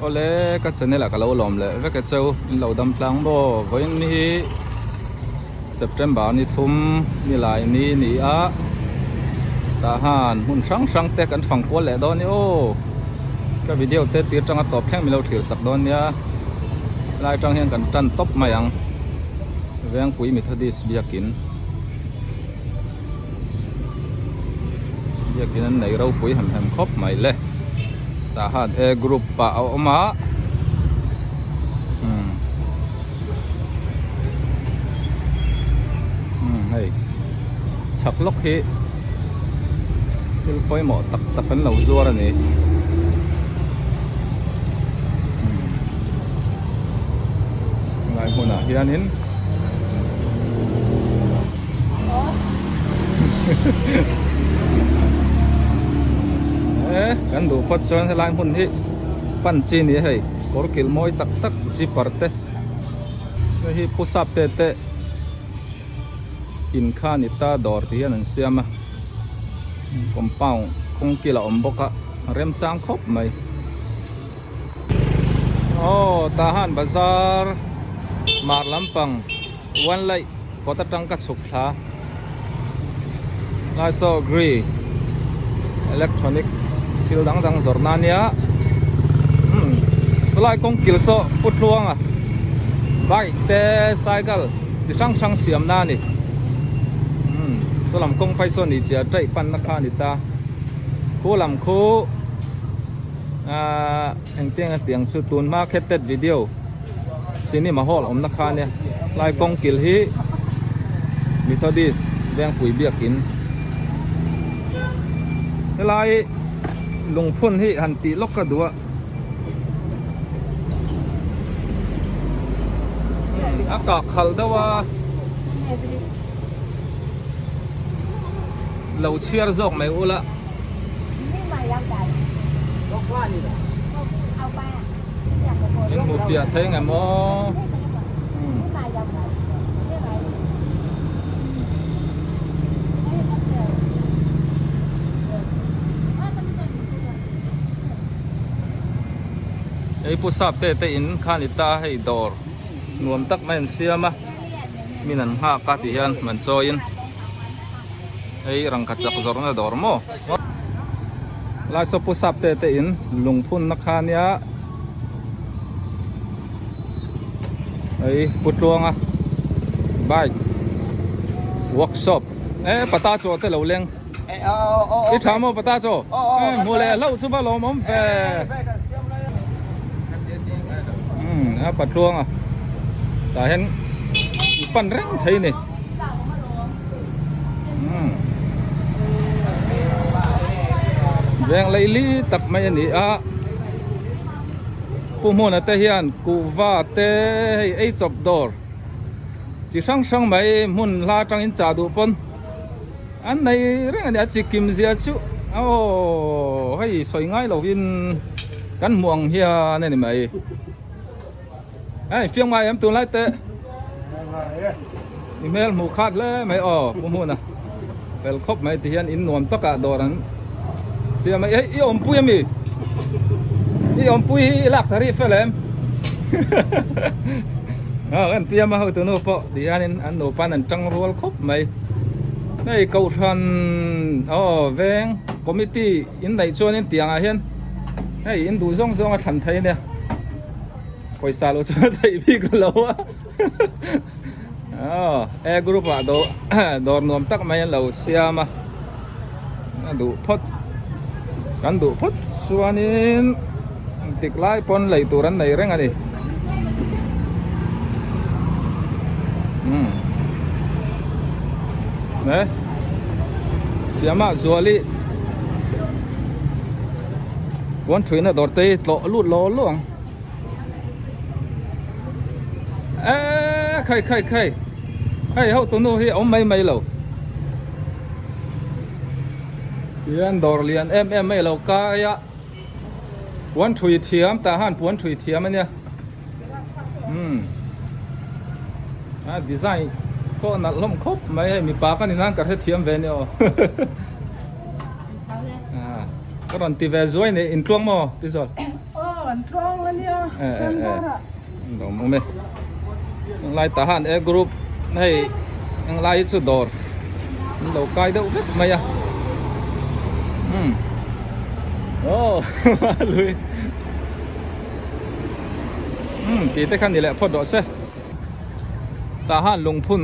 Awle ka channel ah ka lo lawm leh vek e cheu in lo dam tlang maw vawiin hi September ni thum ni lai ni ni a tah han hmun hrang hrang te kan fang kual leh dawn ni aw ka video te tir tanga tawp thleng min lo thlir sak dawn nia helai atang hian kan tan tawp mai ang Vengpui Methodist biakin. Biakin an nei ropui hem hem khawp mai le tah khan e group ah a awm a umm umm hei chhak lawk hi thil pawimawh tak tak an lo zuar a ni helai hmunah hianin. Kan duh phawt chuan helai hmun hi pan chi ni hei kawr kilh mawi tak tak zipper te hei hi pu sap te te in kha ni ta dawr ti hian an siam a compound kawng kil a awm bawk a remchang khawp mai. Aw Tahan bazar mar lampang one light kawt atang ka chhuk thla lai saw gree electronic thil dang dang zawrh na ania umm chulai kawng kil saw pu tluanga bike te cycle chi hrang hrang siam na ani umm chulam kawng phei saw ni chiah taih pan na kha ani ta khu lam khu. Ahh engtiang a tiang chu tun hma khet tet video cinema hall awmna kha ania tlai kawng kil hi Methodist Vengpui biakin helai lungphun hi han tih lawk ka duh a a kah khalh deuh a lo chhiar zawk mai ula. In hmu fiah thei nge maw? Hei pu sap te te in khan i ta hei dawr nuam tak mai an siam a min an nghak a ti hian man chawiin. Hei rangkachak zawrhna dawr maw? Lai saw pu sap te te in lungphunna kha ania hei pu tluanga bike workshop e pata chaw te lo leng i tha maw pata chaw e hmu leh hlauh chu va lawmawm ve umm a patluanga tah hian i pan reng thei a ni. Veng leili tak mai a ni a pu hmuna te hian kuhva te hei ei chawp dawr chi hrang hrang mai hmun hla atangin chah duh pawn an nei reng a ni a chi kim zia chu aw hei sawi ngai lovin kan hmuh ang hian a ni mai. Hei fiang mai em tunlai te i hmel hmuh khat hle mai aw pu hmuna fel khawp mai ti hian in nuam takah dawr an siam a hei i awmpui ami i awmpui hi i lak thari fel em aw kan piam a hotu nu pawh ti hianin an nupan an tang rual khawp mai hei kohhran aw veng committee in neih chuanin tiangah hian hei in duh zawng zawng a thlan thei ania. Pawisa lo chuan a theih bik lo a aw e group ah do dawr nuam tak mai an lo siam a a duh phawt kan duh phawt chuanin dik lai pawn lei tur an nei reng a ni umm e siamah zuali Puan thuina dawr te hi tlawh lut lo lo ang eee khai khai khai hei ho tunu hi a awm mai mai lo hian dawr lian em em mai lo kai a puan thui thiam tah han puan thui thiam ania umm a design pawh nalh hlawm khawp mai hei mipa ka ni nan ka hrethiam ve ania aw. Ka rawn ti ve zuai ni intluang maw ti zawt. Aw. An tluang ania Thiamzarah. Lawm awm e. Englai tah han e group hei englai hi chu dawr an lo kai deuh vek mai a. Umm aw lui umm tih te kha ni leh phawt rawh se. Tah han lungphun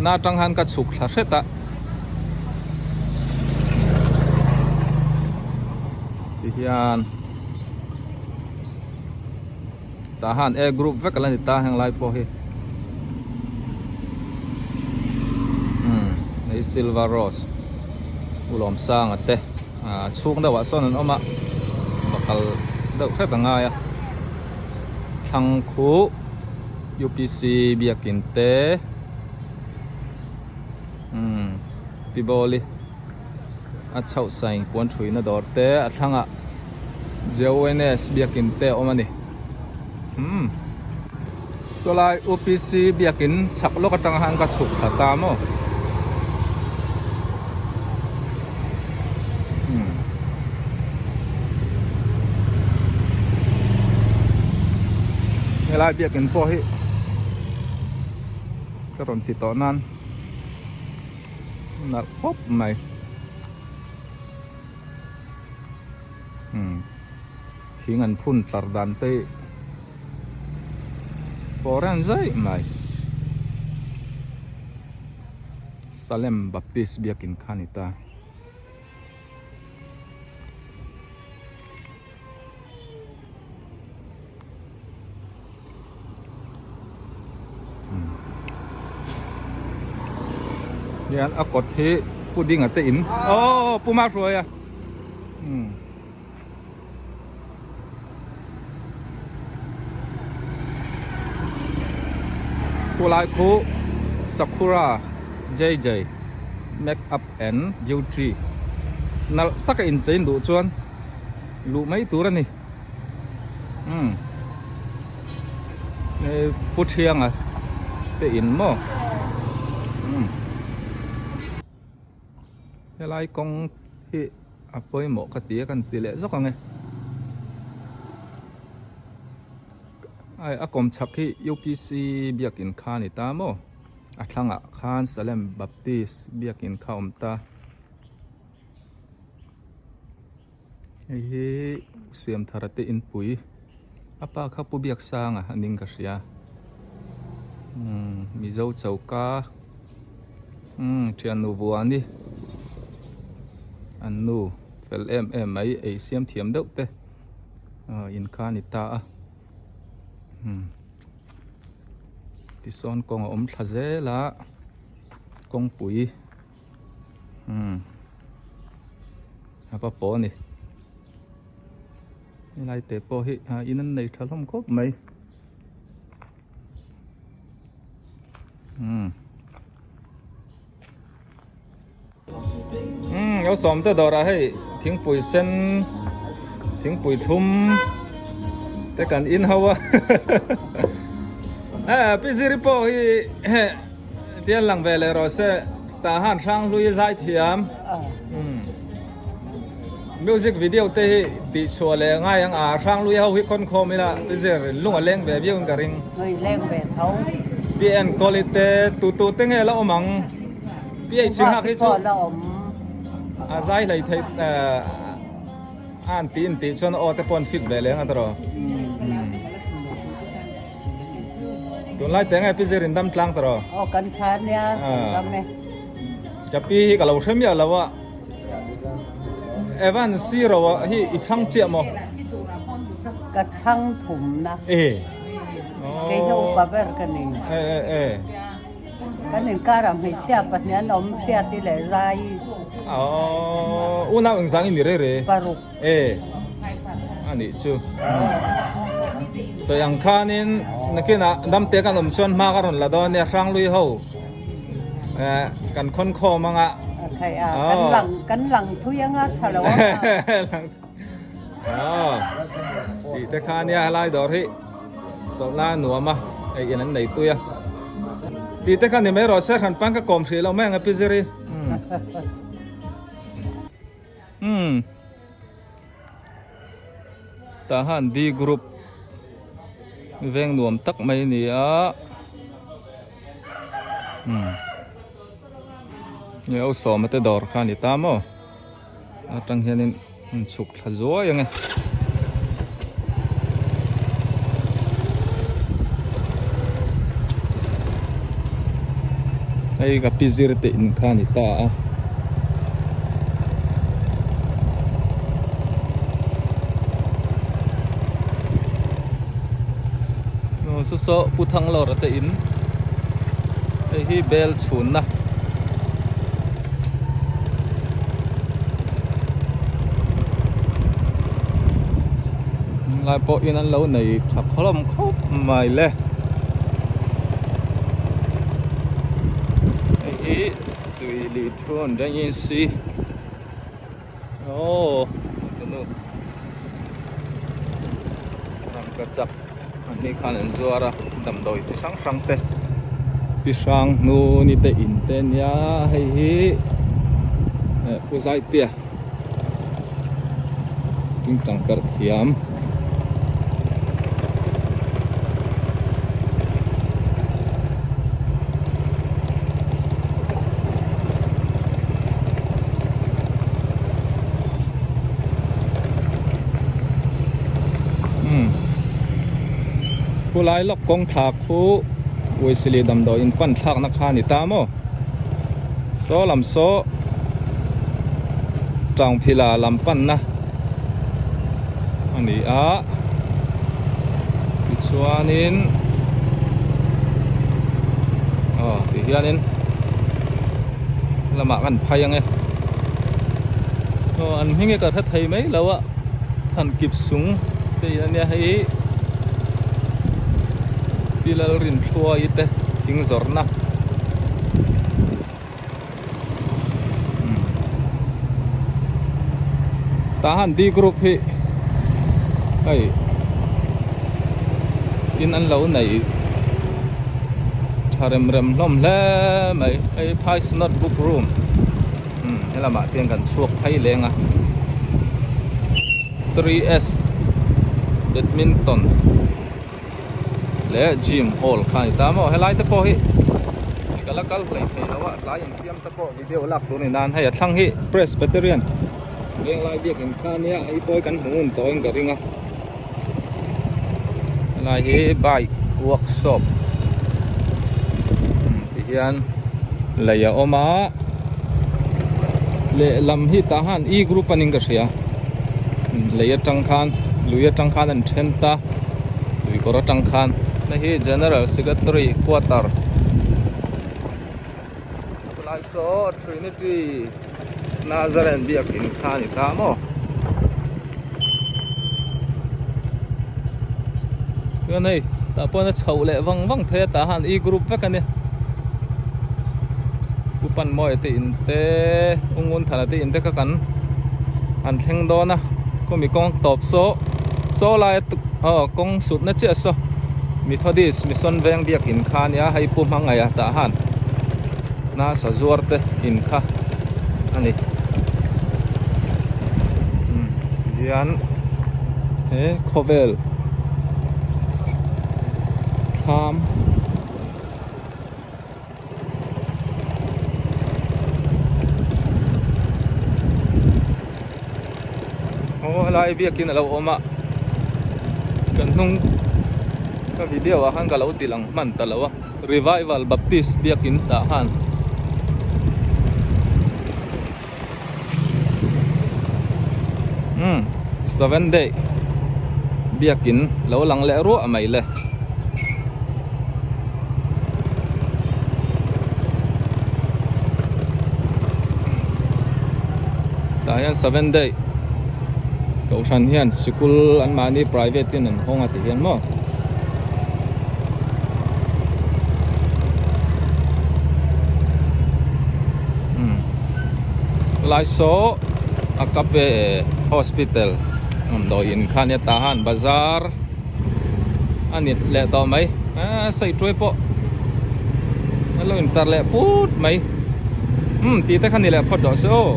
na atang han ka chhuk thla hret a. Ti hian tah han A group vek ala ni ta heng lai pawh hi umm hei silver rose ulawm sanga te ah chhung deuh ah sawn an awm a va kal deuh hret a ngai a thlang khuh U_P_C biakin te umm tibawli. A chhoh sain puan thuina dawr te a thlangah JONS biakin te a awm a ni. Umm chulai UPC biakin chhak lawk atang khan ka chhuk thla ta maw. Umm helai biakin pawh hi ka rawn ti tawh nan. Nalh khawp mai umm thing an phun tlar dan te hi foreign zaih mai Salem Baptist biakin kha a ni ta. Hian a kawt hi pudding a te in aw pu ma hruai a umm khulai khu sakura jj make up and beauty nalh taka inchein duh chuan luh mai tur a ni. Umm hei pu thianga te in maw umm helai kawng hi a pawimawh ka ti a kan ti leh zawk ang e a kawm chhak hi U_P_C biakin kha a ni ta maw a thlangah khan Salem Baptist biakin kha a awm ta. Hei hi Siamthara te inpui a pa kha Pu Biaksanga a ning ka hria umm Mizo choka umm thiannu vua a ni an nu fel em em mai ei siam thiam deuh te ah in kha a ni ta a umm tisawn kawng a awm thla zel a kawngpui. Umm a va pawh a ni helai te pawh hi ah in an nei tha hlawm khawp mai umm umm lo sawm te dawrah hei thingpui sen thingpui thlum te kan in ho a eh pi ziri pawh hi heh. Tian lang ve leh rawh se tah han hrang hlui zai thiam music video te hi tih chhuah leh ngai ang a hrang hlui ho hi khawn khawm ila ti zir lung a leng ve viau in ka ring leng ve tho pi en kawli te tu tu te nge la awm ang pi ei ching hak hi chu a zai hlei thei an ti in tih chuan aw te pawh an fit ve leng a tawh Tunlai te nge pi zir in dam tlang tawh? Aw kan tha nia kan dam e. Ka pi hi ka lo hre miah lo a. Evan Siro a hi i chhang chiah maw? Ka chhang thum na. E. Kei hi upa ber ka ni. E e e. Kan inkar ah hmeichhia pahnih an awm hriat i leh zai. Aww unau engzang i ni re re? Paruk. E a nih chu sawi ang khanin nakinah damte kan awm chuan hma ka rawn la dawn nia Hranglui ho eh kan khawn khawm anga kan lang kan lang thui anga tha lo anga tih te kha nia helai dawr hi chawlh lai a nuam a hei in an nei tui a tih te kha ni mai rawh se hran pan ka kawm hrih lo mai ang a pi ziri Umm. Tah han D group veng nuam tak mai a ni a umm hei sawma te dawr kha a ni ta maw atang hianin an chhuk thla zuai ang e. Hei ka pi zir te in kha a ni ta a. Saw saw Pu Thanglawra te in hei hi bel chhunna. Lai pawh in an lo nei tha khawlawm khawp mai le. Hei hi Suili Thun Rengin Si Aww tunu rangka chak an nih khan an zuar a damdawi chi hrang hrang te pi hrang hnu ni te in te ania hei hi eh pu zaitia tingtang perh thiam. Khulai lawk kawng thla khu Uisili damdawi in pan thlakna kha a ni ta maw saw lam saw Tangphila lam panna a ni a tichuanin aw ti hianin lamah kan phai ang e aw an hming hi ka hre thei mai lo a han kip sung te in ania hei Pi Lalrinthluai te thing zawrhna. Tah han D group hi hei in an lo neih tha rem rem hlawm hle mai hei phai synod book room helamah te hian kan chhuak phei leng a 3S badminton. leh gym hall kha a ni ta maw helai te pawh hi ka la kal hlei thei lo a tlai infiam te pawh video lak tur a ni nan hei a thlang hi presbyterian venglai biakin kha ania hei pawi kan hmu ngun tawhin ka ring a helai hi bike workshop ti hian lei a awm a lehlam hi tah han e group a ning ka hria lei atang khan lui atang khan an then ta. Lui kawr atang khan hei hi General Secretary Quarters chulai saw Trinity Nazarene biakin kha a ni ta maw chuan hei tah pawh a chhoh leh vang vang thei a tah han e group vek a ni Pu Panmawia te in te U Ngunthana te in te kha kan an thleng dawn a khumi kawng tawp saw saw lai aw kawng sut na chiah saw Methodist Mission veng biakin kha ania hei Pu Hmangaih tah han nasa zuar te in kha a ni hian he khawvel thlam. Aw helai biakin a lo awm a kan hnung ka video ah khan ka lo ti lang hman ta lo a Revival Baptist biakin tah khan umm seven day biakin lo lang leh ruah mai le. Tah hian seven day kohhran hian sikul an mahni private in an hawng a ti hian maw. Lai saw a cafe hospital damdawi in kha ania tah han bazar a ni leh tawh mai eee sawi tuai pawh a lo intar leh put mai umm tih te kha ni leh phawt rawh se aw.